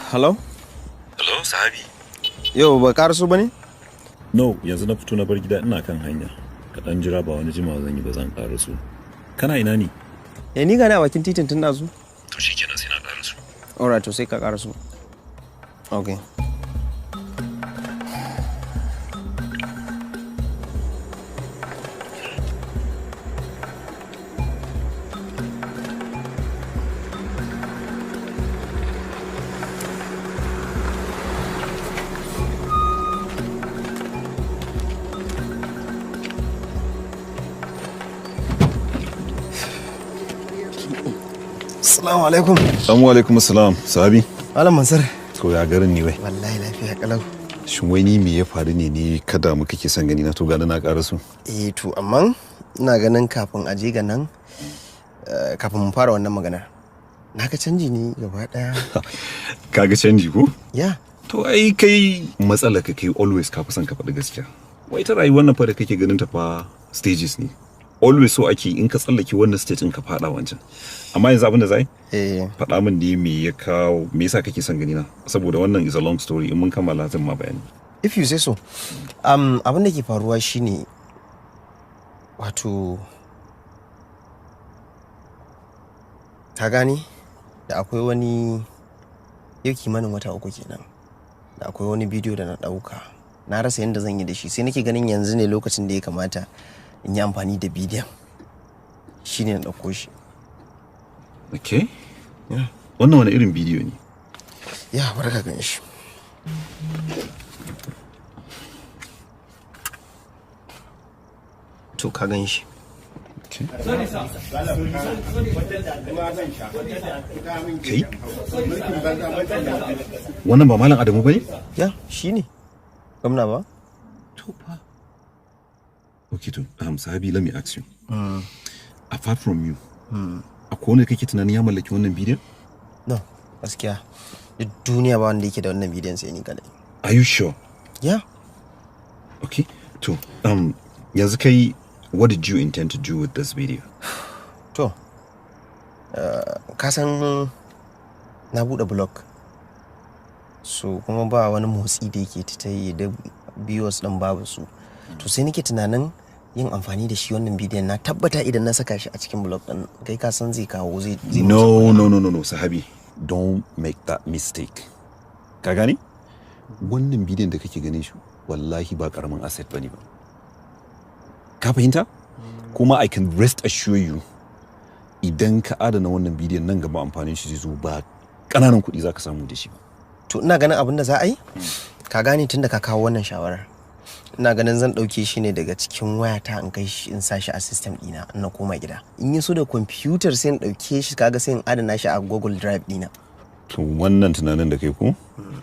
Hello? Hello, sahabi. Yau ba karaso ba ne? No, yanzu na fito na bar gida ina kan hanya. Ka dan jira, ba wani jimawa zan yi ba, zan karaso. Kana ina ne? Eh, ni gani a bakin titin tun ɗazu. To shikenan, sai na karaso. Alright, to sai ka karaso. Okay. Assalamu alaikum. Assalamu alaikum assalam, sahabi. Malam Mansur. To, ya garin ne wai? Wallahi lafiya kalau. Shin wai ni me ya faru ne ni kada mu kake son gani na? To gani na karaso. Eh to, amma ina ganin kafin a je ga nan, kafin mu fara wannan maganar, na ga canji ne gaba daya. Kaga canji ko? Ya. To ai kai matsala ka kai always ka fi son ka faɗi gaskiya. Wai ta rayuwar nan fa da kake ganin ta fa stages ne. Always so ake in ka tsallake wannan stage in ka faɗa wancan. Amma yanzu abin da zai? Eh. Faɗa min ne me ya kawo, me yasa kake son gani na? Saboda wannan is a long story, in mun kammala zan ma bayani. If you say so. Abin da ke faruwa shine, wato ka gane, da akwai wani, yau kimanin wata 3 kenan, da akwai wani bidiyo da na ɗauka, na rasa yadda zan yi da shi, sai nake ganin yanzu ne lokacin da ya kamata in yi amfani da bidiyon, shine na ɗauko shi. Okay. Wannan wani irin bidiyo ne? Ya, barka gan shi. To ka gan shi. Okay. Kai? Wannan ba Malam Adamu bane? Ya, shi ne. Gwamna ba? To fa. Okay to, sahabi, let me ask you. Apart from you, akwai wanda kake tunanin ya mallaki wannan bidiyon? No, gaskiya. Duk duniya ba wanda yake da wannan bidiyon sai ni kadai. Are you sure? Yeah. Okay. To, yanzu kai, what did you intend to do with this video? To, ka san na buɗe blog. So kuma ba wani motsi da yake ta yi da viewers ɗin babu su. To sai nake tunanin yin amfani da shi wannan bidiyon, na tabbata idan na saka shi a cikin blog ɗin, kai ka san zai kawo zai No, no, no, no, no, sahabi. Don't make that mistake. Ka gane? Wannan bidiyon da kake ganin shi wallahi ba karamin asset bane ba. Ka fahimta? Kuma I can rest assure you, idan ka adana wannan bidiyon, nan gaba amfanin shi zai zo, ba ƙananan kuɗi za ka samu da shi ba. To ina ganin abin da za a yi, ka gane, tun da ka kawo wannan shawarar, ina ganin zan ɗauke shi ne daga cikin wayata in kai shi in sa shi a system ɗina in na koma gida. In yi so da kwamfutar sai in ɗauke shi, kaga sai in adana shi a Google Drive ɗina. To wannan tunanin da kai ko,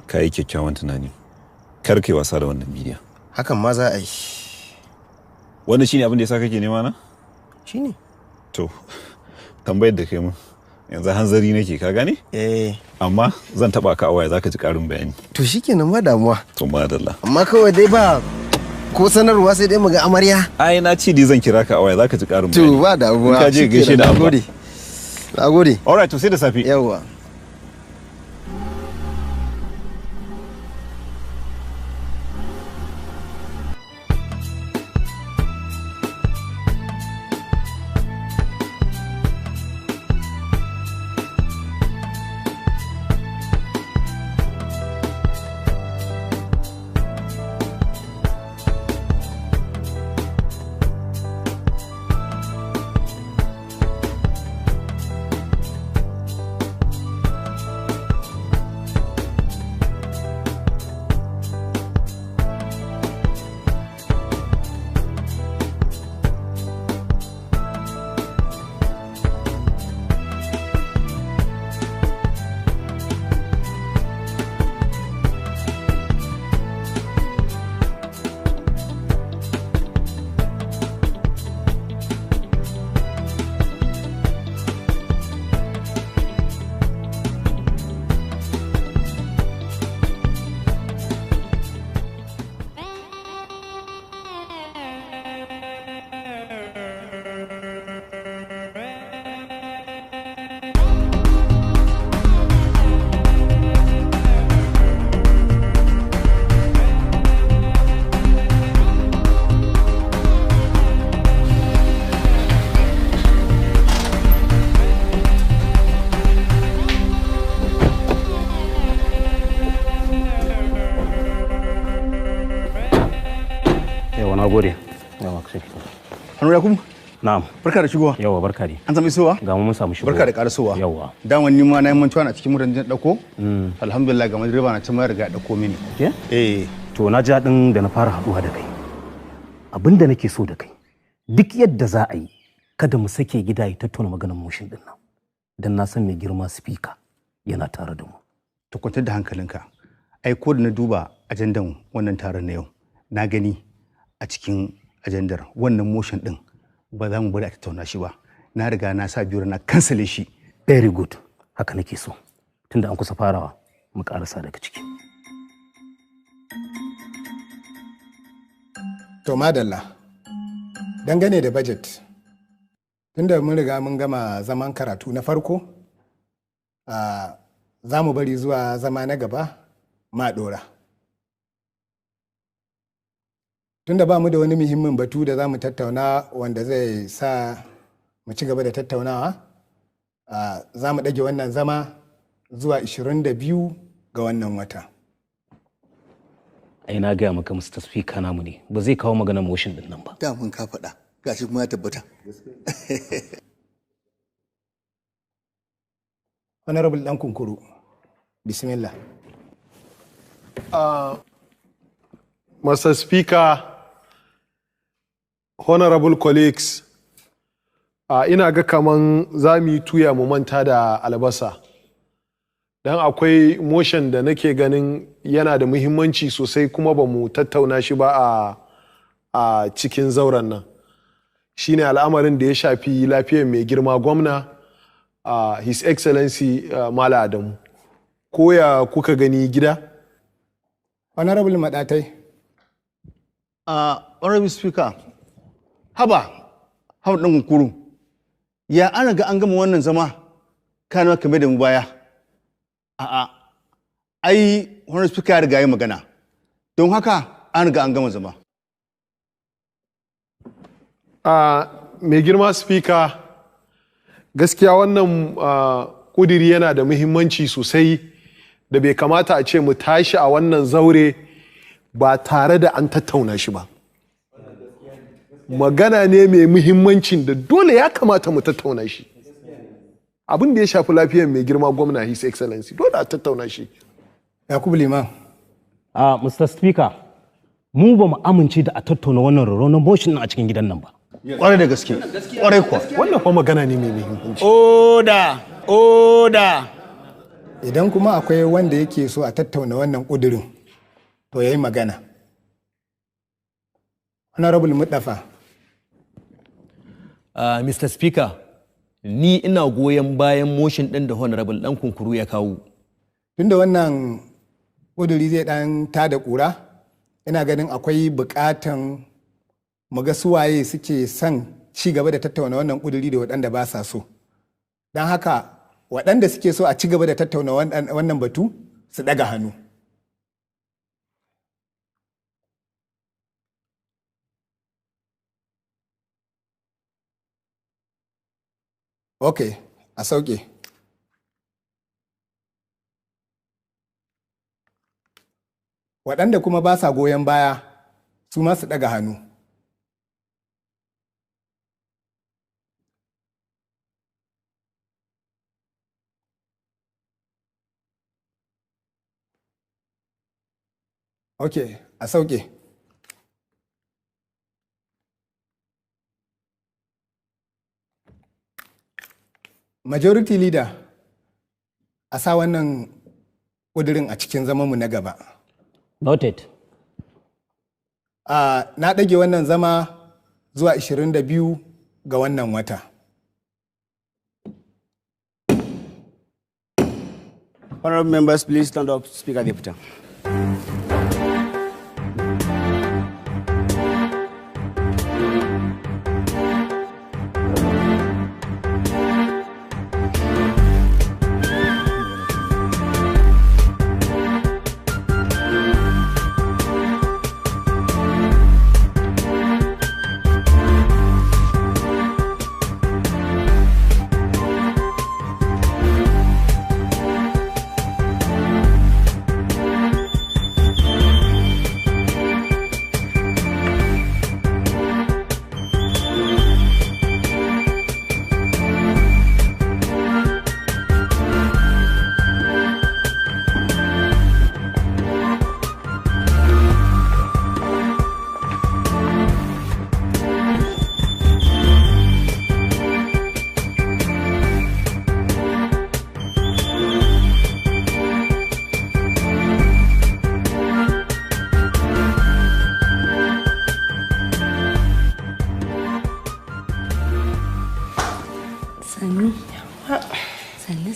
ka yi kyakkyawan tunani. Kar kai wasa da wannan bidiyon. Hakan ma za a yi. Wannan shine abin da yasa kake nema na? Shine. To, tambayar da kai mun yanzu hanzari nake, ka gane? Eh. Amma zan taba ka a waya, zaka ji karin bayani. To shikenan, ba damuwa. To madalla. Amma kawai dai ba ko sanarwa, sai dai mu ga amarya. Ai na ce dai zan kira ka a waya, zaka ji karin bayani. To ba damuwa. In ka je gaishe da Abba. Nagode. Nagode. Alright, to sai da safe. Yawwa. Yawa, na gode. Yawa, sai. Hannu Yakubu. Na'am. Barka da shigowa. Yawa, barka dai. An sami isowa? Ga mu mun samu shigowa. Barka da karasowa. Yawa. Daman ni ma na yi mantuwa na cikin motar da dauko. Alhamdulillah, ga direba na can ma riga ya dauko mini. Ke? Eh. To, na ji daɗin da na fara haɗuwa da kai. Abin da nake so da kai, duk yadda za a yi, kada mu sake gida ya tattauna maganar motion din nan. Dan na san mai girma speaker yana tare da mu. To, kwantar da hankalinka. Ai ko da na duba ajandan wannan taron na yau, na gani a cikin ajandar wannan motion din ba za mu bari a tattauna shi ba. Na riga na sa biro na kansale shi. Very good. Haka nake so. Tunda an kusa farawa, mu karasa daga ciki. To madalla, dangane da budget, tunda mun riga mun gama zaman karatu na farko, za mu bari zuwa zama na gaba ma ɗora. Tunda ba mu da wani muhimmin batu da za mu tattauna wanda zai sa mu ci gaba da tattaunawa, za mu ɗage wannan zama zuwa 22 ga wannan wata. Ai na gaya maka, Mr. Speaker namu ne, ba zai kawo maganar motion din nan ba. Daman ka faɗa, gashi kuma ya tabbata. Honorable ɗan kunkuru, bismillah. Mr. Speaker, honorable colleagues, ina ga kaman za mu yi tuya mu manta da albasa. Don akwai motion da nake ganin yana da muhimmanci sosai kuma ba mu tattauna shi ba a cikin zauren nan. Shine al'amarin da ya shafi lafiyar mai girma gwamna, His Excellency Mala Adamu. Ko ya kuka gani gida? Honorable Maɗatai. Honorable Speaker, haba, haba ɗan kunkuru, ya an riga an gama wannan zama kana kame da mu baya. A'a, ai Honorable Speaker ya riga ya magana, don haka an riga an gama zama. Mai girma Speaker, gaskiya wannan kudiri yana da muhimmanci sosai da bai kamata a ce mu tashi a wannan zaure ba tare da an tattauna shi ba. Magana ne mai muhimmancin da dole ya kamata mu tattauna shi. Abin da ya shafi lafiyar mai girma gwamna, His Excellency, dole a tattauna shi. Yakubu Liman. Mr. Speaker, mu ba mu amince da a tattauna wannan rarraunan motion a cikin gidan nan ba. Kwarai da gaske, kwarai kuwa. Wannan fa magana ne mai muhimmanci. Oda, oda. Idan kuma akwai wanda yake so a tattauna wannan ƙudurin, to ya yi magana. Honorable Mustapha. Mr. Speaker, ni ina goyon bayan motion ɗin da Honorable ɗan kunkuru ya kawo. Tunda wannan ƙuduri zai ɗan tada ƙura, ina ganin akwai buƙatan mu ga suwaye suke son ci gaba da tattauna wannan ƙuduri da waɗanda ba sa so. Don haka waɗanda suke so a ci gaba da tattauna wannan batu su ɗaga hannu. Ok, a sauke. Waɗanda kuma ba sa goyon baya su ma su ɗaga hannu. Ok, a sauke. Majority Leader, a sa wannan ƙudurin a cikin zamanmu na gaba. Noted. Na ɗage wannan zama zuwa 22 ga wannan wata. Honorable members, please stand up. Speaker zai fita.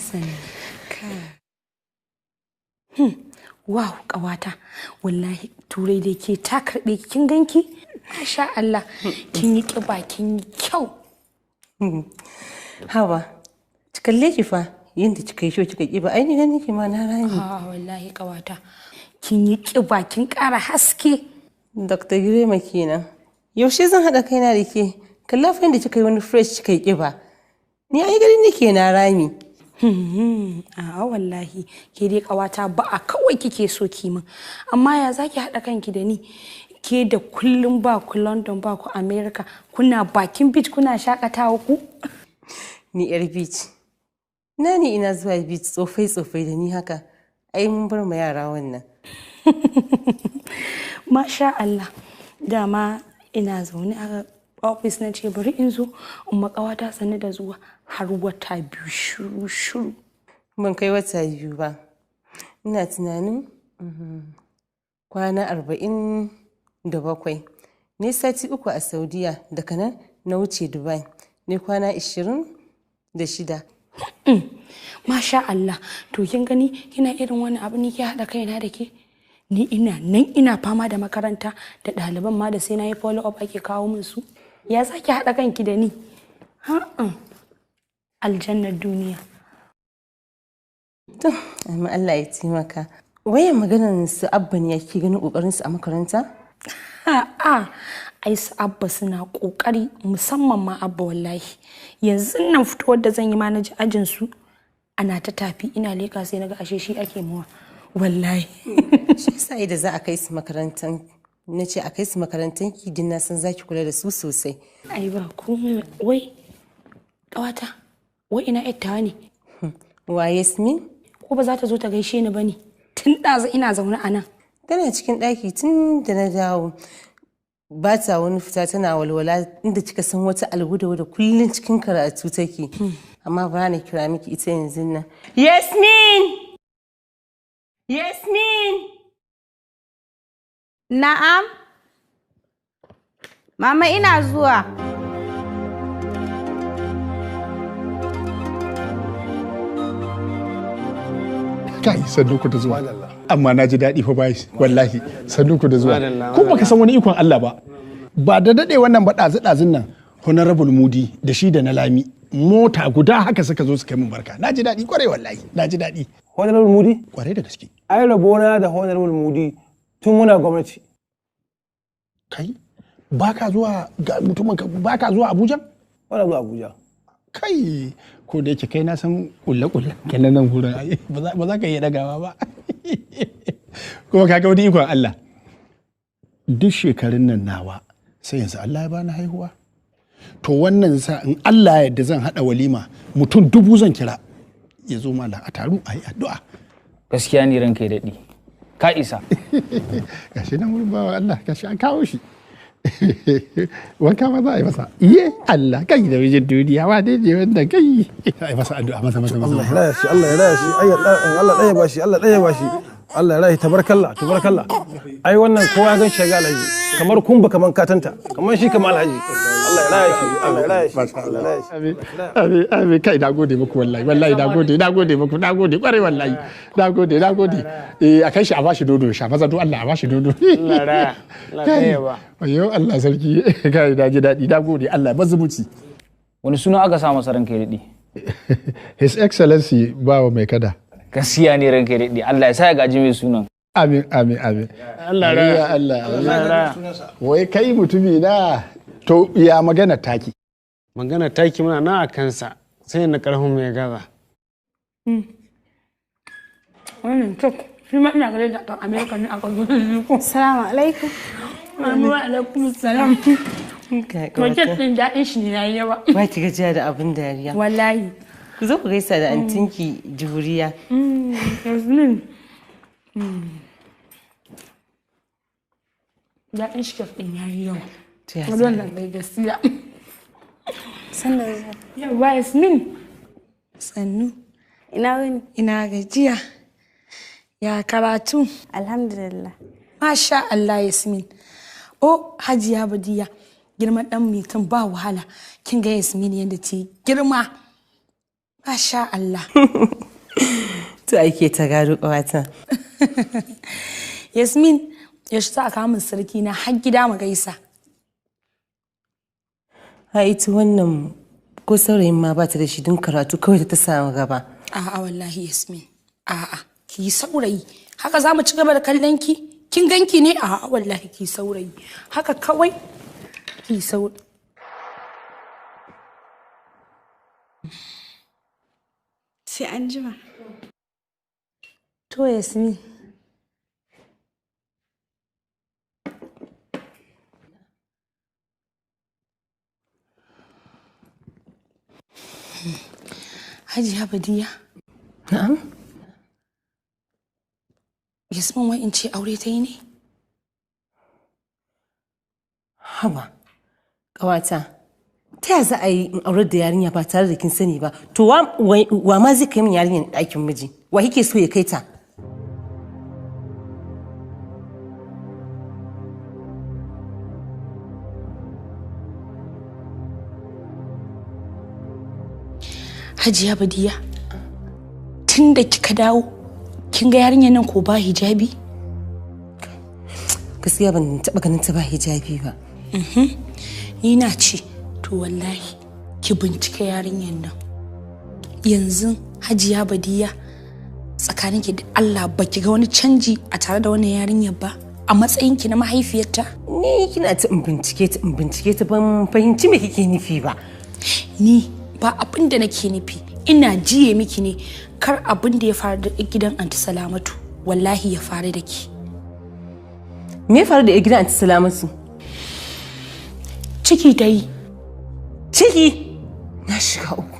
Sannu. Wow, ƙawata. Wallahi turai da ke ta karɓe ki, kin ganki? Masha Allah, kin yi ƙiba, kin yi kyau. Hawa, ki kalle ki fa yadda kika yi kyau kika ƙiba, ai ni ganin ki ma na rami. Ah, wallahi ƙawata. Kin yi ƙiba, kin ƙara haske. Dr. Girema kenan. Yaushe zan haɗa kaina da ke? Kalla fa yadda kika yi wani fresh kika yi ƙiba. Ni ai ganin nake na rami. A'a wallahi ke dai ƙawata ba a kawai kike so ki min. Amma ya zaki haɗa kanki da ni? Ke da kullum ba ku London ba ku America, kuna bakin beach kuna shakatawa ku? Ni yar beach. Na ni ina zuwa beach tsofai tsofai da ni haka. Ai mun bar ma yara wannan. Masha Allah. Dama ina zaune a ofis na ce bari in zo in makawata sani da zuwa har wata 2 shiru shiru. Ban kai wata 2 ba. Ina tunanin kwana 47. Ne sati 3 a Saudiya, daga nan na wuce Dubai. Ne kwana 26. Masha Allah. To kin gani kina irin wani abu ne ke haɗa kaina da ke? Ni ina nan ina fama da makaranta da ɗaliban ma da sai na yi follow up ake kawo min su. Ya sake haɗa kanki da ni? Aljannar duniya. To, amma Allah ya taimaka. Wayan maganar su Abba ne yake ganin kokarin su a makaranta? A'a, ai su Abba suna kokari, musamman ma Abba wallahi. Yanzu nan fitowar da zan yi ma na ji ajin su ana ta tafi, ina leka sai naga ashe shi ake mawa. Wallahi. Shi yasa da za a kai su makarantan, na ce a kai su makarantan ki din na san zaki kula da su sosai. Ai ba komai. Wai ƙawata, wai ina yattawa ne? Wa Yasmin? Ko ba za ta zo ta gaishe ni bane? Tun ɗazu ina zaune a nan. Tana cikin ɗaki tun da na dawo. Ba ta wani fita, tana walwala inda kika san wata alguda da kullum cikin karatu take. Amma ba na kira miki ita yanzu nan. Yasmin! Yasmin! Na'am. Mama ina zuwa. Kai sannu ku da zuwa. Amma na ji daɗi fa bai wallahi sannu ku da zuwa. Ko baka san wani ikon Allah ba. Ba da dade wannan ba ɗazu ɗazun nan Honorable Mudi da shi da na Lami mota guda haka suka zo suka yi min barka. Na ji daɗi kwarai wallahi. Na ji daɗi. Honorable Mudi? Kwarai da gaske. Ai rabona da Honorable Mudi tun muna gwamnati. Kai baka zuwa ga mutumin ka baka zuwa Abuja? Bana zuwa Abuja. Kai ko da yake kai na san kulle kulle kenan nan gurin ba za ka iya dagawa ba. Kuma kaga wani ikon Allah. Duk shekarun nan nawa sai yanzu Allah ya bani haihuwa. To wannan sa in Allah ya yarda zan hada walima mutum 1000 zan kira. Ya zo malam a taru a yi addu'a. Gaskiya ne ranka ya daɗe. Ka isa. Gashi nan wurin bawa Allah gashi an kawo shi. Wanka ma za a yi masa. Iye Allah kai da mijin duniya wa dai ne wannan kai. A yi masa addu'a masa masa masa. Allah ya raya shi, Allah ya raya shi, ai Allah ɗaya ba shi, Allah ɗaya ba shi. Allah ya raya shi, tabarkalla, tabarkalla. Ai wannan kowa gan shi ga Alhaji, kamar kumba kamar katanta, kamar shi kamar Alhaji. Allah ya raya shi, Allah ya raya shi, Allah ya raya shi. Amin, amin, kai na gode muku wallahi, wallahi na gode, na gode muku, na gode kwarai wallahi. Na gode, na gode. Eh a kai shi a bashi dodo sha, maza do Allah a bashi dodo. Allah raya, Allah ɗaya ba. Ayyo Allah sarki, kai na ji daɗi, na gode Allah ba zumunci. Wani suna aka sa masa ranka ya daɗe? His Excellency Bawa Mai Kada. Gaskiya ne ranka ya daɗe, Allah ya sa ya gaji mai sunan. Amin, amin, amin. Allah raya. Allah, Allah raya. Wai kai mutumi na to ya magana taki. Magana taki muna nan a kansa sai na karfin mai gaza. Wannan cok shi ma ina ganin da Amerika ne aka zo da shi ko. Assalamu alaikum. Wa alaikum salam. Wajen ɗin daɗin shi ne yayi yawa. Ba ki gajiya da abin dariya. Wallahi. Ku zo ku gaisa da antinki Juriya. Yasmin. Daɗin shi kek ɗin yayi yawa. To ya za a yi? Wannan dai gaskiya. Sannu da zuwa. Yawwa Yasmin. Sannu. Ina wuni? Ina gajiya. Ya karatu? Alhamdulillah. Masha Allah Yasmin. Oh Hajiya Badiya, girman ɗan mutum ba wahala. Kin ga Yasmin yadda ta yi girma. Masha Allah. To ake ta gado ƙawata. Yasmin, yaushe za a kawo min sarki na har gida mu gaisa. Ha ita wannan ko saurayin ma ba ta da shi don karatu kawai ta samu gaba. A'a wallahi Yasmin. A'a, ki yi saurayi. Haka za mu ci gaba da kallon ki? Kin ganki ne? A'a wallahi ki saurayi. Haka kawai ki saurayi. Sai an jima. To Yasmin. Hajiya Badiya. Na'am. Yasmin wai in ce aure ta yi ne? Haba, ƙawata, ta ya za a yi in aurar da yarinya ba tare da kin sani ba? To wa ma zai kai min yarinyar ɗakin miji? Wa kike so ya kai ta? Hajiya Badiya, tun da kika dawo, kin ga yarinyar nan ko ba hijabi? Gaskiya ban taɓa ganin ta ba hijabi ba. Ni na ce, to wallahi ki bincike yarinyar nan. Yanzu Hajiya Badiya, tsakaninki da Allah ba ki ga wani canji a tare da wannan yarinyar ba a matsayinki na mahaifiyarta? Ni kina ta in bincike ta in bincike ta ban fahimci me kike nufi ba. Ni ba abin da nake nufi, ina jiye miki ne kar abin da ya faru da gidan Anti Salamatu wallahi ya faru da ki. Me ya faru da gidan Anti Salamatu? Ciki ta yi. Ciki? Na shiga uku.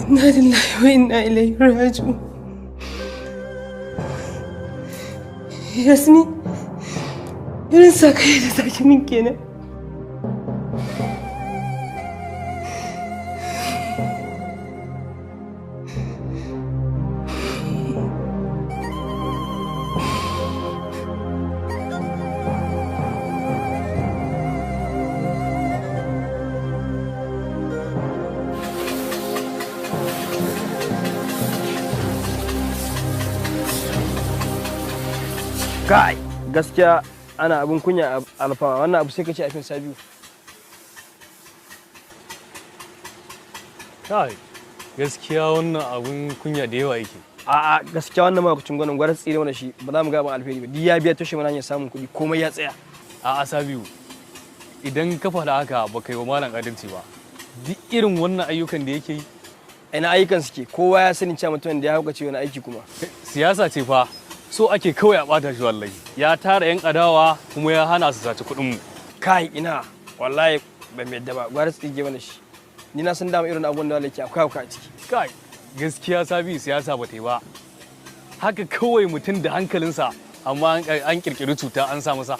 Inna lillahi wa inna ilaihi raji'un. Yasmin, irin sa kai da zaki min kenan. Kai, gaskiya ana abin kunya a alfawa wannan abu sai ka ce a fin sabiu. Kai, gaskiya wannan abin kunya da yawa yake. A'a, gaskiya wannan mahaukacin gwanin gwara tsire mana shi ba za mu ga abin alheri ba. Duk ya biya toshe mana hanyar samun kuɗi komai ya tsaya. A'a Sabiu, idan ka faɗa haka ba ka yi wa malam adalci ba. Duk irin wannan ayyukan da yake yi. Ina ayyukan suke, kowa ya sani cewa mutumin da ya haukace wani aiki kuma. Siyasa ce fa. So ake kawai a ɓata shi wallahi. Ya tara 'yan adawa kuma ya hana su saci kuɗinmu. Kai ina wallahi ban yadda ba gwara su tsige mana shi. Ni na san dama irin abubuwan da wallahi akwai hauka a ciki. Kai gaskiya Sabi siyasa ba ta yi ba. Haka kawai mutum da hankalinsa amma an kirkiri cuta an sa masa.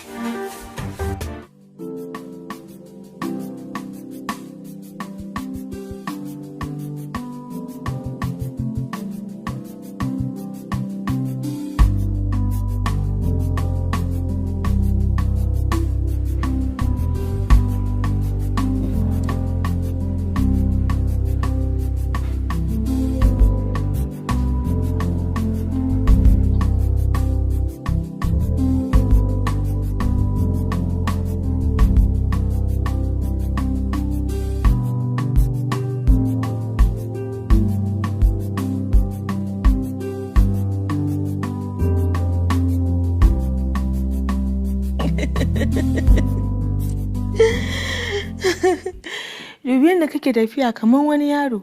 Dubi yadda kake tafiya kamar wani yaro.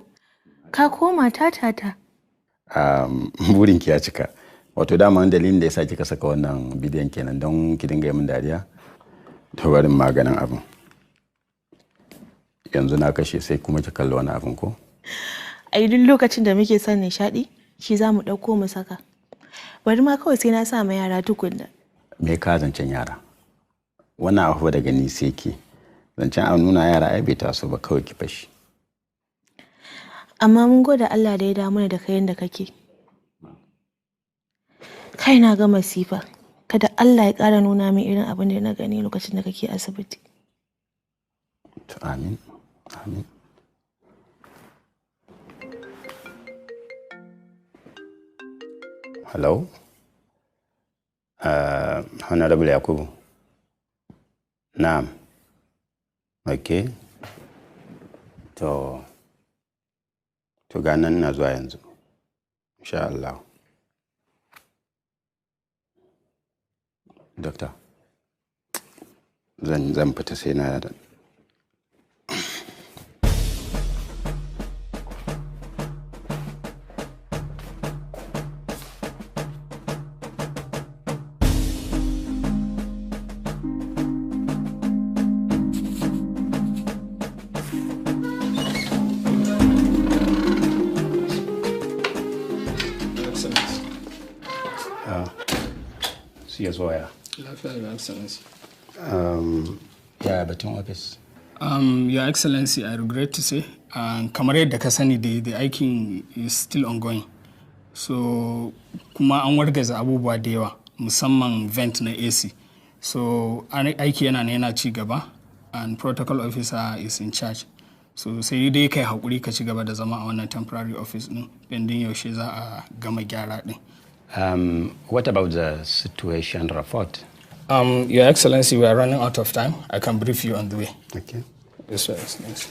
Ka koma tatata. Burinki ya cika. Wato dama dalilin da ya sa kika saka wannan bidiyon kenan don ki dinga yi min dariya. To barin maganin abin. Yanzu na kashe sai kuma ki kalli wani abin ko? A duk lokacin da muke son nishaɗi, shi za mu ɗauko mu saka. Bari ma kawai sai na sa ma yara tukunna. Me ka zancen yara? Wannan abu daga ni sai ke. Zancen a nuna yara ai bai taso ba, kawai ki fashi. Amma mun gode Allah da ya dawo mana da kai yanda kake. Kai na ga masifa. Kada Allah ya ƙara nuna min irin abin da na gani lokacin da kake asibiti. To amin. Amin. Hello? Honorable Yakubu. Na'am. Okay. To ga nan na zuwa yanzu. Insha Allah. Doctor. Zan fita sai na. Siya waya. Lafiya, Your Excellency. Ya batun office. Your Excellency, I regret to say, kamar yadda ka sani da the aikin is still ongoing. So, kuma an wargaza abubuwa da yawa, musamman vent na AC. So, aiki yana nan yana ci gaba, and protocol officer is in charge. So, sai dai kai hakuri ka ci gaba da zama a wannan temporary office din, pending yaushe za a gama gyara din. What about the situation report? Your Excellency, we are running out of time. I can brief you on the way. Okay. Yes, Your Excellency.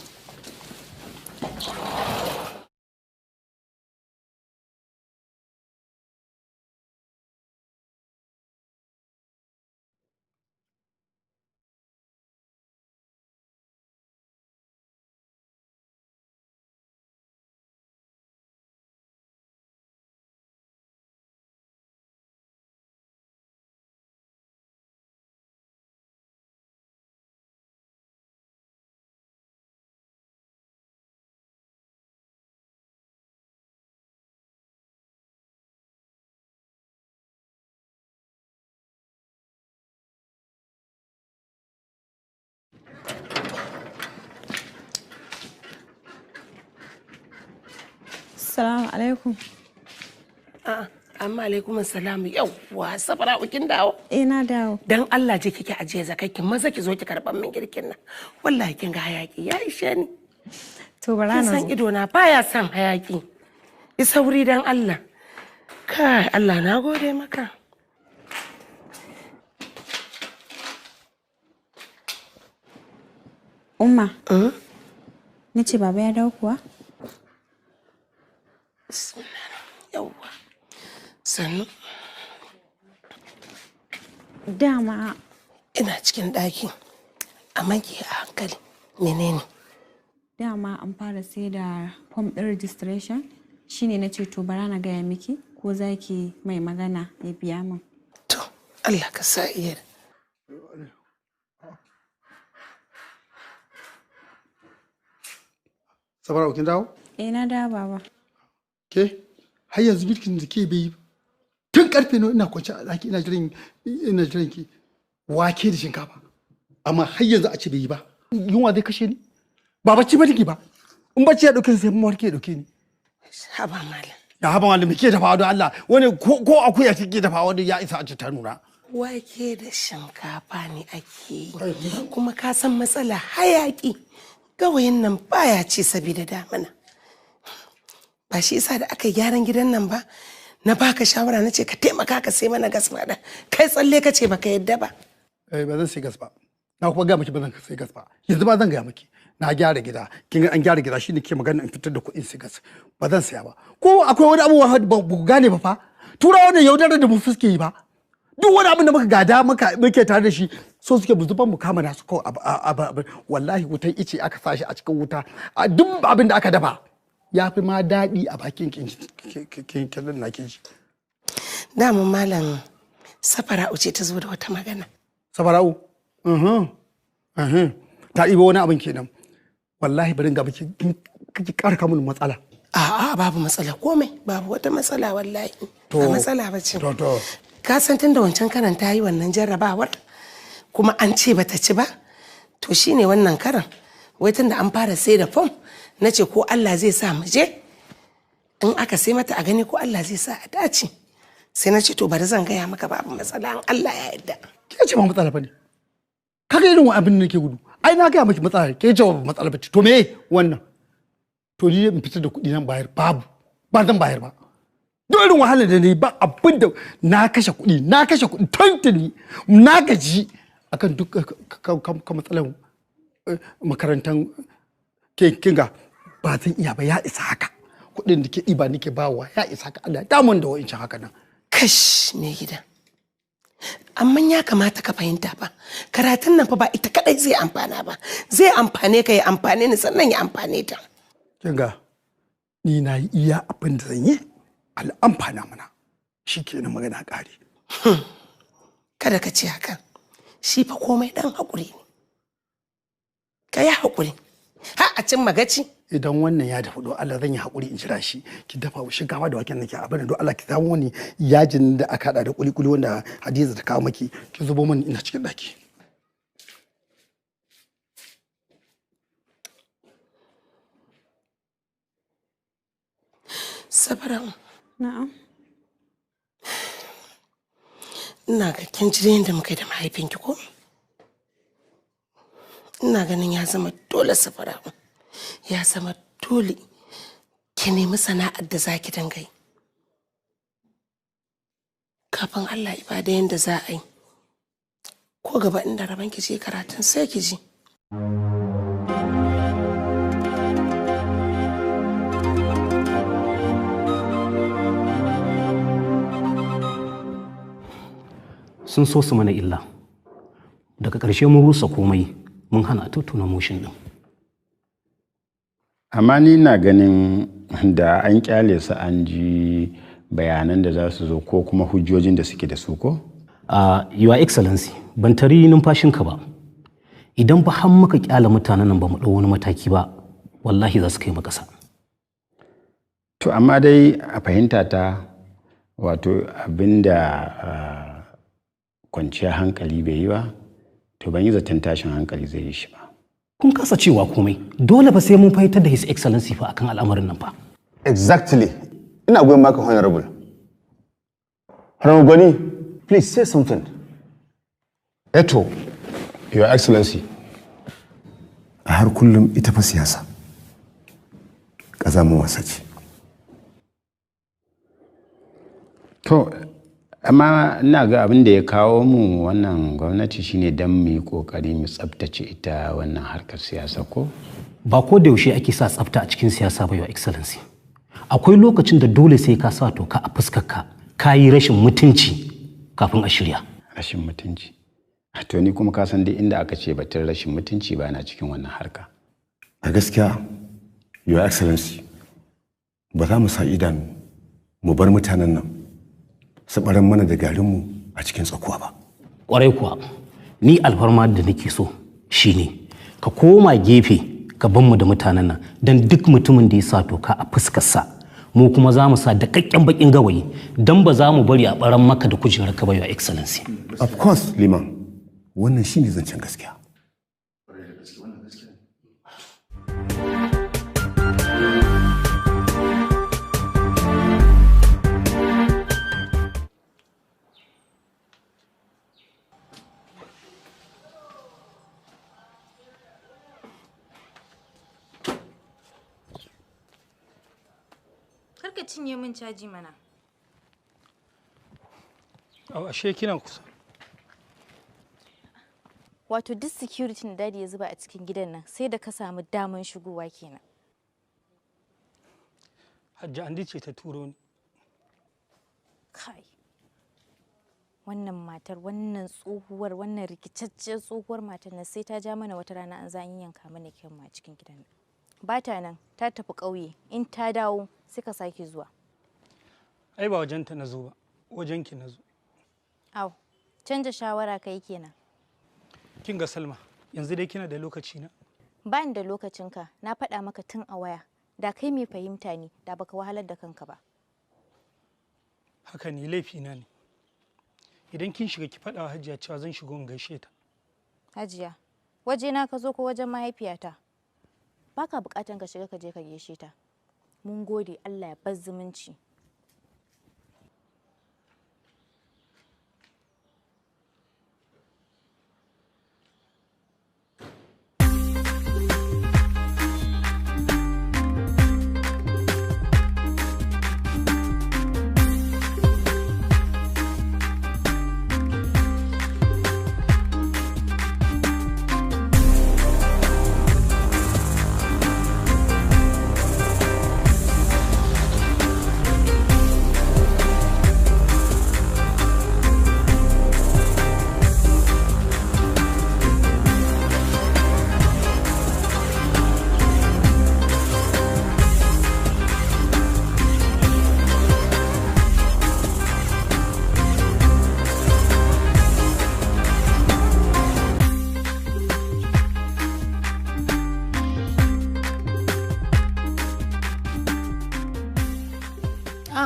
Assalamu alaikum. A'a, amma alaikum salam, yawwa Safara'u, kin dawo? Eh, na dawo. Dan Allah je kike ajiye zakakki, maza ki zo ki karban min girkin nan. Wallahi kin ga hayaki ya ishe ni. To bara Kin na san zo. ido na baya son hayaki. Yi sauri dan Allah. Kai Allah, na gode maka. Umma. Na ce baba ya dawo kuwa? Yawwa. Sannu. Dama ina cikin ɗaki. Amma ki a hankali. Menene? Dama an fara sai da form ɗin registration, shine na ce to bara na gaya miki ko za ki mai magana ya biya min. Allah ka sa iya. Safara'u, kin dawo? Eh, na dawo, baba. Ke har yanzu girkin da ke bai yi ba. Tun karfe nawa ina kwance a ɗaki ina jiran ki, wake da shinkafa. Amma har yanzu a ce bai yi ba. Yunwa zai kashe ni. Ba bacci ba nake ba. In bacci ya dauke ni, sai mawarki ya dauke ni. Haba malam. Ya haba malam, me ke dafawa don Allah? Wani ko akuya kike dafawa wani ya isa a ce ta nuna. Wake da shinkafa ne ake yi. Kuma ka san matsala hayaki. Gawayin nan baya ci saboda damina. Ba shi isa da aka yi gyaran gidan nan ba. Na baka shawara na ce ka taimaka ka sai mana gas maɗa. Kai tsalle ka ce baka yadda ba. Eh, ba zan sai gas ba. Na kuma gaya miki ba zan sai gas ba. Yanzu ba zan gaya miki. Na gyara gida. Kin ga an gyara gida, shine ke magana in fitar da kuɗin sai gas. Ba zan saya ba. Ko akwai wani abubuwa ba ku gane ba fa. Turawa ne yaudarar da mu suke yi ba. Duk wani abin da muka gada muka muke tare da shi, so suke mu zuban mu kama nasu kawai. Wallahi wutan ice aka sa shi a cikin wuta. Duk abin da aka dafa ya fi ma daɗi a bakin kin na kin ji. Dama malam, Safara'u ce ta zo da wata magana. Safara'u? Ta ɗibo wani abin kenan. Wallahi bari ga baki kike ƙara mun matsala. A'a, babu matsala komai, babu wata matsala wallahi. To. Ba matsala ba ce. To. Ka san tun da wancan karan ta yi wannan jarrabawar kuma an ce bata ci ba. To shine wannan karan, wai tun da an fara sai da fom, na ce ko Allah zai sa mu je, in aka sai mata a gani ko Allah zai sa a dace. Sai na ce to bari zan gaya maka, babu matsala in Allah ya yarda. Ke ce ba matsala bane. Kaga irin abin da nake gudu. Ai na gaya miki matsala, ke ce ba matsala bace. To me wannan? To ni in fitar da kuɗi nan bayar babu. Ba zan bayar ba. Duk irin wahalar da ni ba abin da na kashe kuɗi, na kashe kuɗi tuntuni, na gaji akan duk kan matsalar makarantar kinga ba zan iya ba, ya isa haka. Kuɗin da ke ɗiba nake bawa ya isa haka, Allah ya damun da wa'incan haka nan. Kash mai gida. Amma ya kamata ka fahimta ba, karatun nan fa ba ita kadai zai amfana ba, zai amfane ka, ya amfane ni, sannan ya amfane ta. Kinga ni na yi iya abin da zan yi, Allah amfana mana, shi kenan magana ƙare. Kada ka ce haka, shi fa komai ɗan haƙuri ne. Ka yi haƙuri, har a cin magaci. Idan wannan ya dafu, don Allah zan yi haƙuri in jira shi. Ki dafa shinkafa da waken nake abin, don Allah ki samu wani yajin da aka haɗa da kuli-kuli wanda Hadiza ta kawo maki, ki zubo mani, ina cikin ɗaki. Safaran. Na'am. Ina ga kin ji yadda muka yi da mahaifinki ko? Ina ganin ya zama dole, Safara. Ya zama dole ki nemi sana'ar da za ki dinga yi. Kafin Allah ya bada yadda za a yi. Ko gaba inda rabon ki je karatun sai ki ji. Sun so su mana illa. Daga ƙarshe mun rusa komai, mun hana a tattauna motion din. Amma ni na ganin da an kyale su an ji bayanan da za su zo ko kuma hujjojin da suke da su ko. Your Excellency, ban tari numfashinka ba. Idan ba har muka kyale mutanen nan ba mu ɗau wani mataki ba, wallahi za su kai mu ƙasa. To amma dai a fahimta ta, wato abinda kwanciyar hankali bai yi ba, to ban yi zaton tashin hankali zai yi shi ba. Kun kasa cewa komai, dole ba sai mun fahimtar da His Excellency fa akan al'amarin nan fa. Exactly. Ina goyon maka, Honorable. Honorable Gwani, please say something. Eto, Your Excellency, a har kullum ita fa siyasa ƙazamin wasa ce. To, amma ina ga abin da ya kawo mu wannan gwamnati shine don mu yi kokari mu tsabtace ita wannan harkar siyasa ko? Ba ko da yaushe ake sa tsafta a cikin siyasa ba, Your Excellency. Akwai lokacin da dole sai ka sa toka a fuskarka, ka yi rashin mutunci kafin a shirya. Rashin mutunci. To ni kuma ka san duk inda aka ce batun rashin mutunci ba na cikin wannan harka. A gaskiya, Your Excellency, ba za mu sa idanu mu bar mutanen nan su baran mana da garinmu a cikin tsakuwa ba. Kwarai kuwa, ni alfarma da nake so shine ka koma gefe ka ban mu da mutanen nan, don duk mutumin da ya sa toka a fuskarsa, mu kuma za mu sa dakakken bakin gawayi, don ba za mu bari a baran maka da kujerar ka ba, Your Excellency. Of course, Liman, wannan shine zancen gaskiya. Karka cinye min caji mana. Au, ashe kina kusa. Wato duk security da daddy ya zuba a cikin gidan nan sai da ka samu daman shigowa kenan. Hajji Andi ce ta turo ni. Kai. Wannan matar, wannan tsohuwar, wannan rikicacciyar tsohuwar matar nan sai ta ja mana wata rana an za an yanka mana kyanmu a cikin gidan nan. Ba ta nan, ta tafi ƙauye, in ta dawo sai ka sake zuwa. Ai ba wajenta na zo ba, wajenki na zo. Au, canja shawara kai kenan. Kin ga Salma, yanzu dai kina da lokaci na. Ba ni da lokacinka, na faɗa maka tun a waya. Da kai mai fahimta ne, da baka wahalar da kanka ba. Haka ne, laifina ne. Idan kin shiga ki faɗa wa Hajiya cewa zan shigo in gaishe ta. Hajiya, Waje na ka zo ko wajen mahaifiyata? Baka bukatan ka shiga ka je ka gaishe ta. Mun gode, Allah ya bar zumunci.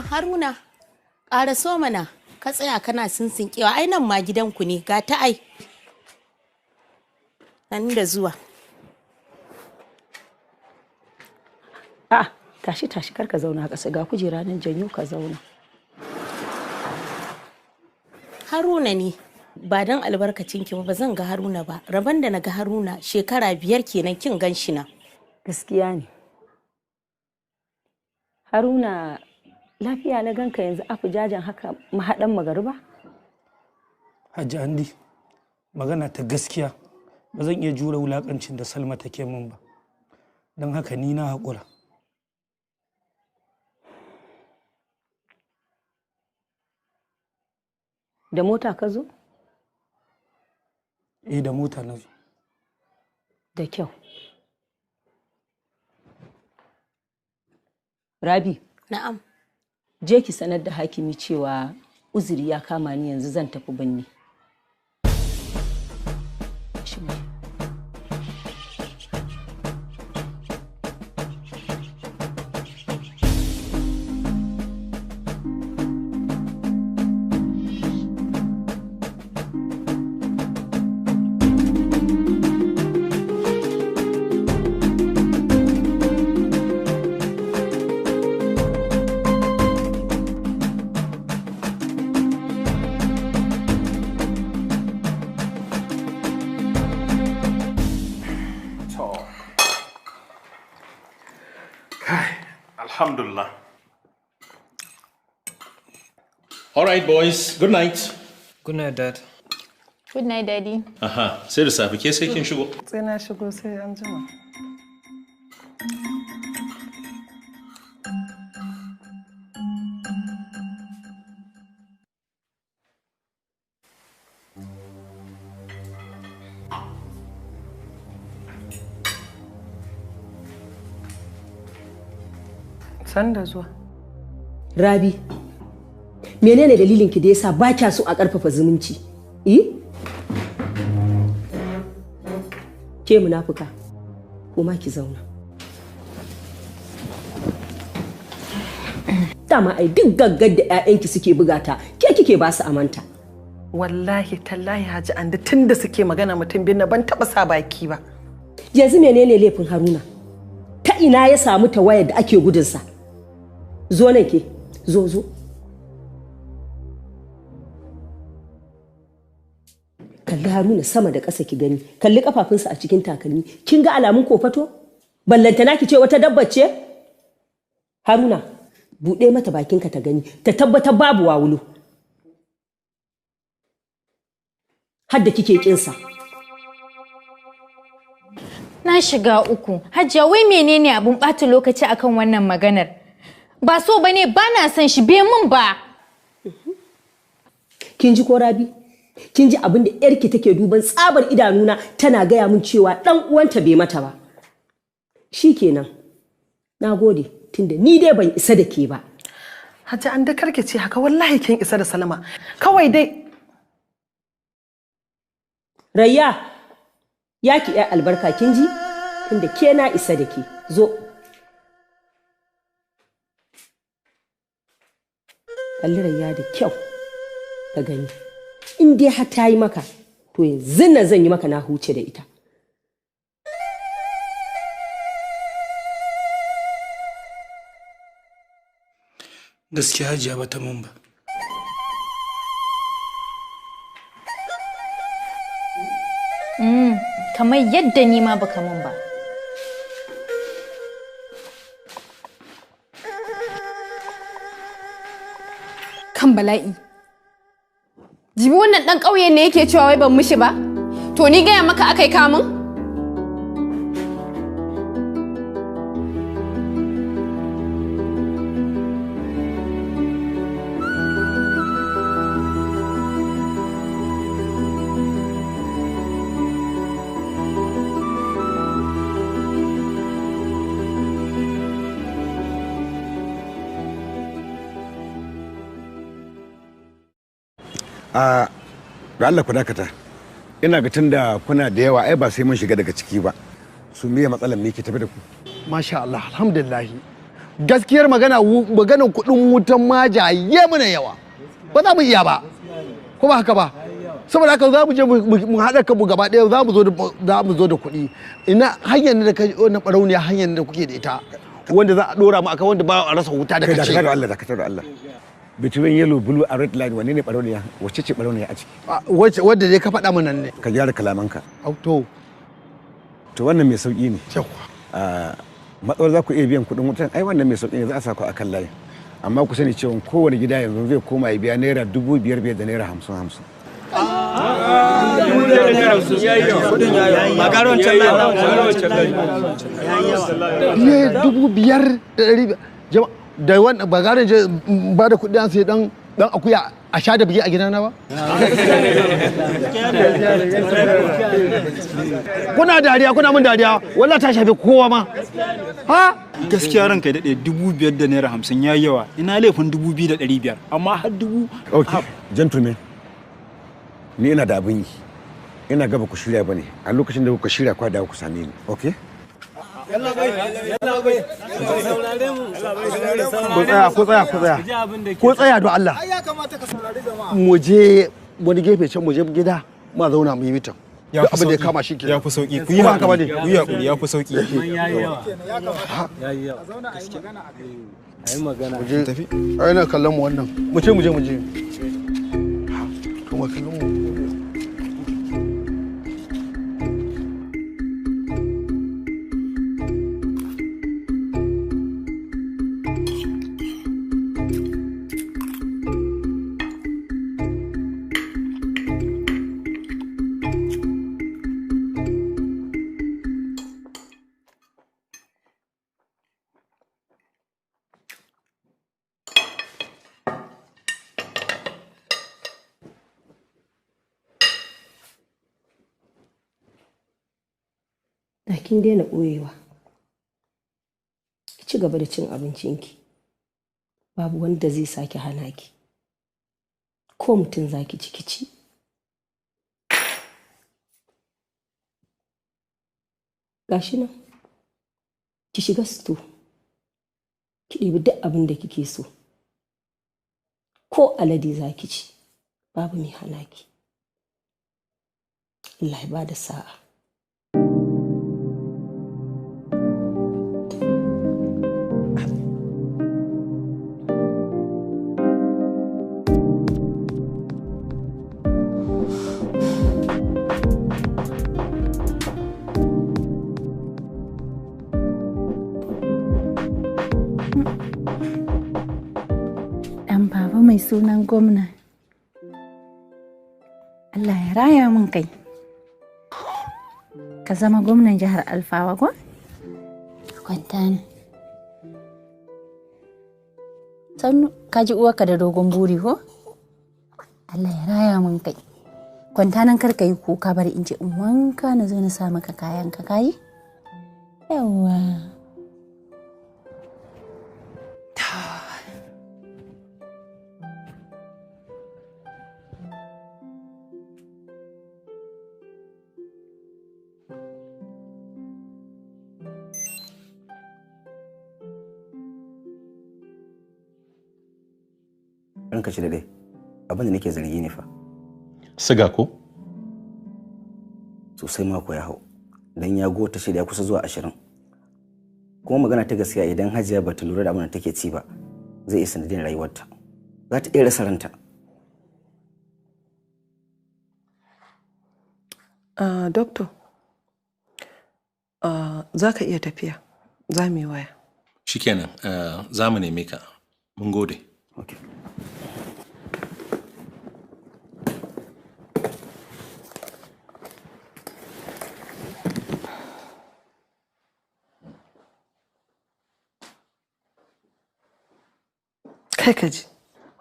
Haruna, ƙara so mana, ka tsaya kana sinsinkewa, ai nan ma gidanku ne, ga ta ai. Nan da zuwa. A'a, tashi tashi kar ka zauna a ƙasa, ga kujera nan janyo ka zauna. Haruna ne, ba don albarkacin ki ba zan ga Haruna ba. Rabon da na ga Haruna shekara 5 kenan kin gan shi na. Gaskiya ne. Haruna, lafiya na ganka yanzu afu jajan haka mahaɗan magariba? Hajji Andi, magana ta gaskiya ba zan iya jure wulakancin da Salma take min ba. Don haka ni na haƙura. Da mota ka zo? Eh, da mota na zo. Da kyau. Rabi. Na'am. Je ki sanar da hakimi cewa uzuri ya kama ni yanzu zan tafi binni. Alhamdulillah. All right, boys. Good night. Good night, Dad. Good night, Daddy. Aha, sai da safe ke sai kin shigo. Sai na shigo sai an jima. Sanda zuwa. Rabi, menene dalilin ki da yasa ba kya so a karfafa zumunci? Eh? Ke munafuka, ko ma ki zauna. Dama ai duk gaggar da 'ya'yanki suke bugata, ke kike ba su amanta. Wallahi tallahi Haji Andi tunda suke magana mutum bin ban taba sa baki ba. Yanzu menene laifin Haruna? Ta ina ya samu tawayar da ake gudunsa? Zo nan ke, zo zo. Kalli Haruna sama da ƙasa ki gani, kalli kafafunsa a cikin takalmi. Kin ga alamun kofato? Ballantana ki ce wata dabba ce? Haruna, buɗe mata bakinka ta gani, ta tabbatar babu wawulo. Har da kike kinsa. Na shiga uku. Hajiya, wai menene abun ɓata lokaci akan wannan maganar? Ba so bane, ba na son shi, bai mun ba. Kin ji ko Rabi? Kin ji abin da yarki take duban tsabar idanuna tana gaya min cewa dan uwanta bai mata ba. Shikenan. Na gode tunda ni dai ban isa da ke ba. Hajji an da karki ce haka, wallahi kin isa da Salma. Kawai dai Rayya, ya ki ya albarka kin ji? Tunda ke na isa da ke. Zo. Kalli Rayya da kyau ka gani. In dai har ta yi maka, to yanzu nan zan yi maka na huce da ita. Gaskiya Hajiya ba ta mun ba. Kamar yadda ni ma baka mun ba. Kan bala'i. Jibi wannan ɗan ƙauye ne yake cewa wai ban mishi ba? To ni gaya maka akai kamun? A ga Allah ku dakata, ina ga tunda kuna da yawa ai ba sai mun shiga daga ciki ba. Su miye matsalar me ke tafi da ku? Masha Allah, alhamdulillah. Gaskiyar magana, maganar kuɗin wutan maja ya muna yawa, ba za mu iya ba, ko ba haka ba? Saboda haka za mu je mu haɗa kanmu gaba ɗaya, za mu zo da kuɗi. Ina hanyar da kai wannan barauniya, hanyar da kuke da ita wanda za a ɗora mu akan wanda ba a rasa wuta da kai kace. Dakata da Allah, dakata da Allah. Between yellow, blue and red line, wanne ne barauniya? Wacce ce barauniya a ciki? Wacce wadda dai ka faɗa mana ne. Ka gyara kalamanka. To to wannan mai sauki ne. Matsawar za ku iya biyan kuɗin wutan, ai wannan mai sauki ne, za a sa ku akan layin. Amma ku sani cewa kowane gida yanzu zai koma ya biya naira 5,000 da naira 50-50. Biye 5,500 jama'a da wannan ba garin je ba da kuɗi an sai dan dan akuya a sha da bige a gidana ba. Kuna dariya, kuna mun dariya, wallahi ta shafe kowa ma. Ha? Gaskiya ranka ya daɗe, 5,000 da naira 50 ya yi yawa. Ina laifin 2,500 amma har dubu. Okay, gentlemen, ni ina da abin yi. Ina gaba ku shirya bane. A lokacin da kuka shirya kwa dawo ku same ni, okay? Ku tsaya, ku tsaya, ku tsaya. Ku tsaya don Allah. Mu je wani gefe can, mu je gida ma zauna mu yi mitin. Ya Duk fi abin da ya sauki. kama shi kenan. Ya fi sauki. Ku yi haka bane. Ku yi hakuri, ya fi sauki. Mu je. Ai na kallon mu wannan. Mu ce mu je, mu je. To ma kallon mu. Da kin daina ɓoyewa, ki ci gaba da cin abincinki, babu wanda zai sake hana ki. Ko mutum za ki ci, ki ci. Gashi nan, ki shiga sito, ki ɗebi duk abin da kike so. Ko alade za ki ci, babu mai hana ki. Allah ya ba da sa'a. Ɗan baba mai sunan gwamna. Allah ya raya mun kai. Ka zama gwamnan jihar Alfawa ko? Kwanta ne. Sannu ka ji uwarka da dogon buri ko? Allah ya raya mun kai. Kwanta nan kar ka yi kuka, bari in je in wanka na zo na sa maka kayan ka kayi? Yawwa. Ranka shi daɗe, abin da nake zargi ne fa. Siga ko? Sosai mako ya hau, don ya gota shida ya kusa zuwa 20. Kuma magana ta gaskiya, idan Hajiya bata lura da abin da take ci ba, zai iya sanadin rayuwarta. Za ta iya rasa ranta. Doctor, za ka iya tafiya, za mu yi waya. Shikenan, za mu neme ka. Mun gode. Okay. Kai ka ji,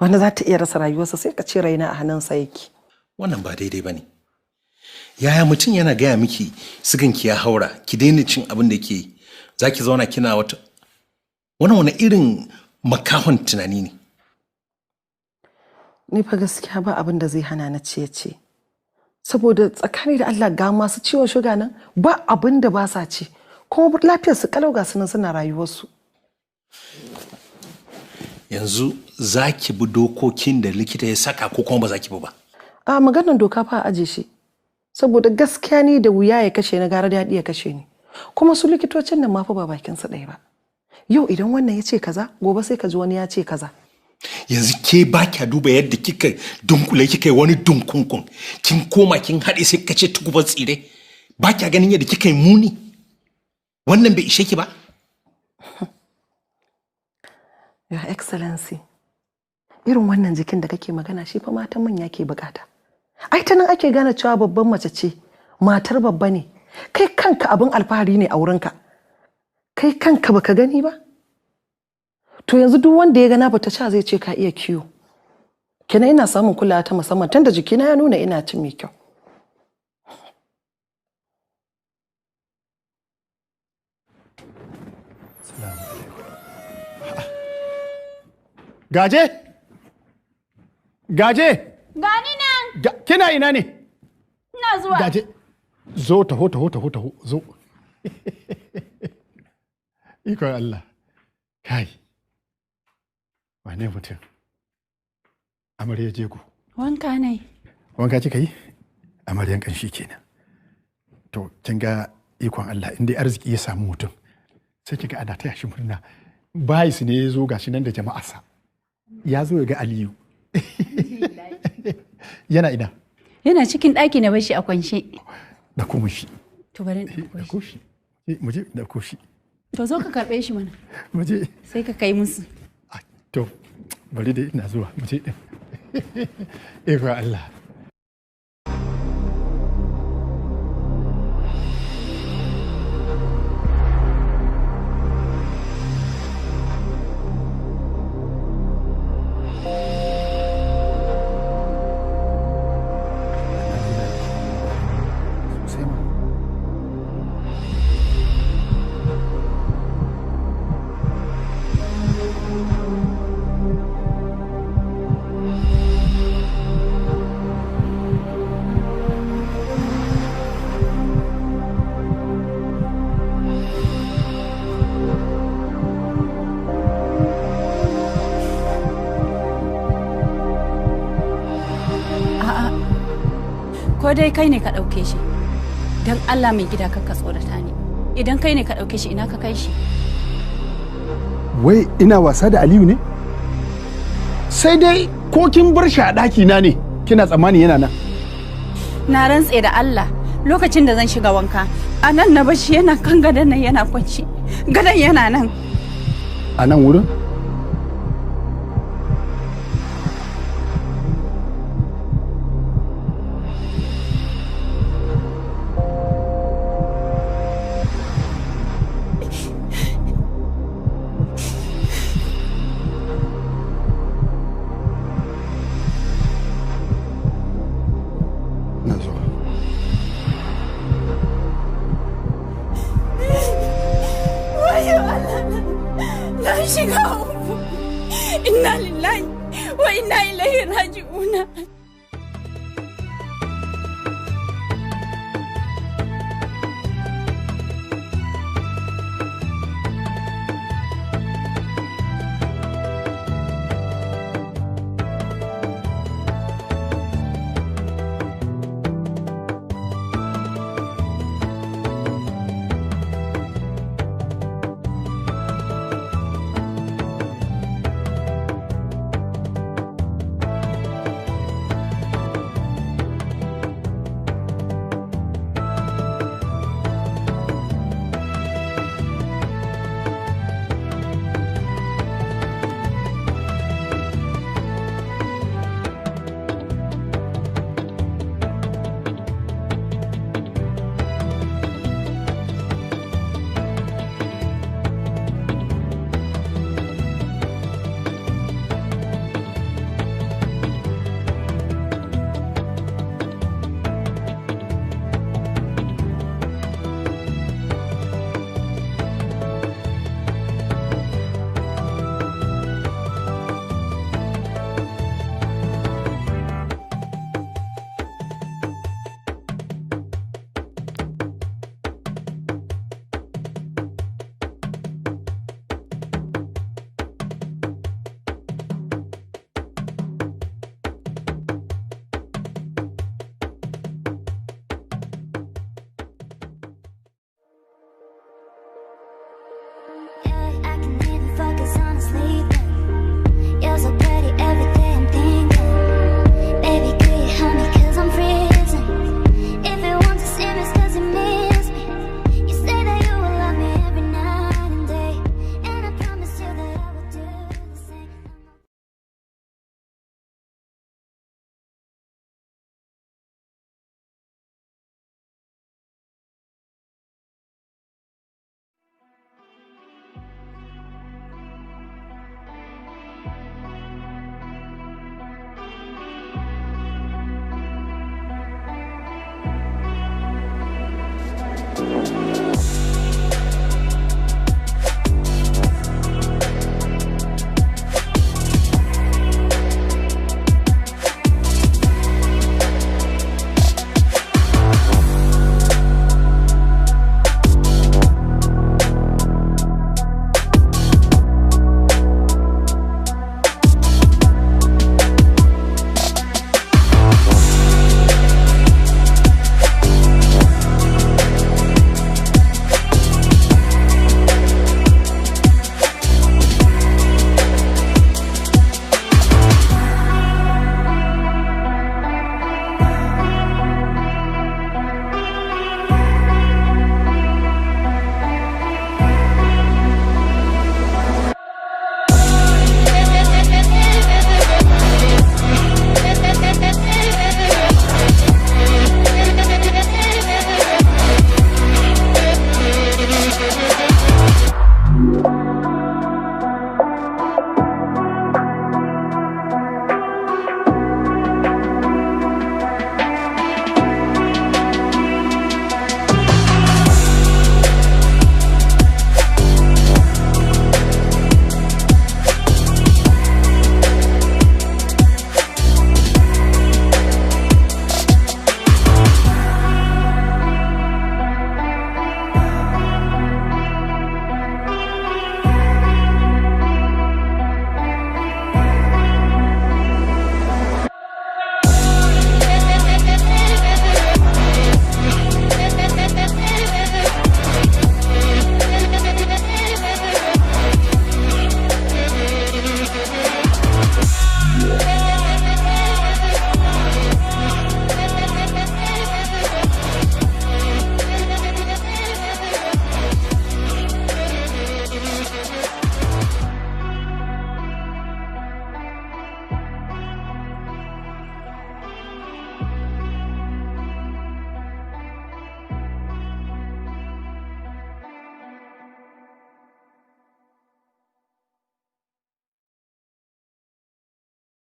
wanda za ta iya rasa rayuwarsa sai ka ce raina a hannunsa yake. Wannan ba daidai ba ne. Yaya mutum yana gaya miki siganki ya haura, ki daina cin abin da ke yi, za ki zauna kina wata... Wannan wani irin makahon tunani ne. Ni fa gaskiya ba abin da zai hana na ciye-ciye. Saboda tsakani da Allah ga masu ciwon shuga nan ba abin da ba sa ci, kuma lafiyarsu kalau ga su nan suna rayuwarsu. Yanzu za ki bi dokokin da likita ya saka ko kuma ba za ki bi ba? A maganar doka fa a aje shi. Saboda gaskiya ni da wuya ya kashe ni gara daɗi ya kashe ni. Kuma su likitocin nan ma fa ba bakin su ɗaya ba. Yau idan wannan ya ce kaza, gobe sai ka ji wani ya ce kaza. Yanzu ke ba kya duba yadda kika dunkule kika yi wani dunkunkun. Kin koma kin haɗe sai ka ce tukubar tsire. Ba kya ganin yadda kika yi muni. Wannan bai ishe ki ba? Your Excellency, irin wannan jikin da kake magana shi fa matan manya ke bukata. Ai ta nan ake gane cewa babban mace ce, matar babba ne. Kai kanka abin alfahari ne a wurinka. Kai kanka baka gani ba? To yanzu duk wanda ya gana bata sha zai ce ka iya kiwo. Kenan ina samun kulawa ta musamman tunda jikina ya nuna ina cin mai kyau. Gaje? Gaje? Gani nan. Kina ina ne? Ina zuwa. Gaje. Zo taho taho taho taho zo. Ikon Allah. Kai. Wane mutum? Amarya jego. Wanka ne. Wanka kika yi? Amaryan kanshi kenan. To kin ga ikon Allah in dai arziki ya samu mutum sai kiga ana taya shi murna. Bayis ne ya zo gashi nan da jama'arsa. Ya zo ya ga Aliyu. Yana ina? Yana cikin ɗaki na bashi a kwance. Ɗauko mun shi. To bari in ɗauko shi. Mu je ɗauko shi. To zo ka karɓe shi mana. Mu je. Sai ka kai musu. To bari dai ina zuwa mu je ɗin. Ikon Allah. Ko dai kai ne ka ɗauke shi, don Allah mai gida ka tsorata ni. Idan kai ne ka ɗauke shi ina ka kai shi? Wai ina wasa da Aliyu ne? Sai dai ko kin bar shi a ɗaki na ne kina tsammani yana nan. Na rantse da Allah lokacin da zan shiga wanka a nan na bashi yana kan gadon nan yana kwanci. Gadon yana nan. A nan wurin? Inna lillahi wa inna ilaihi raji'una. Thank you.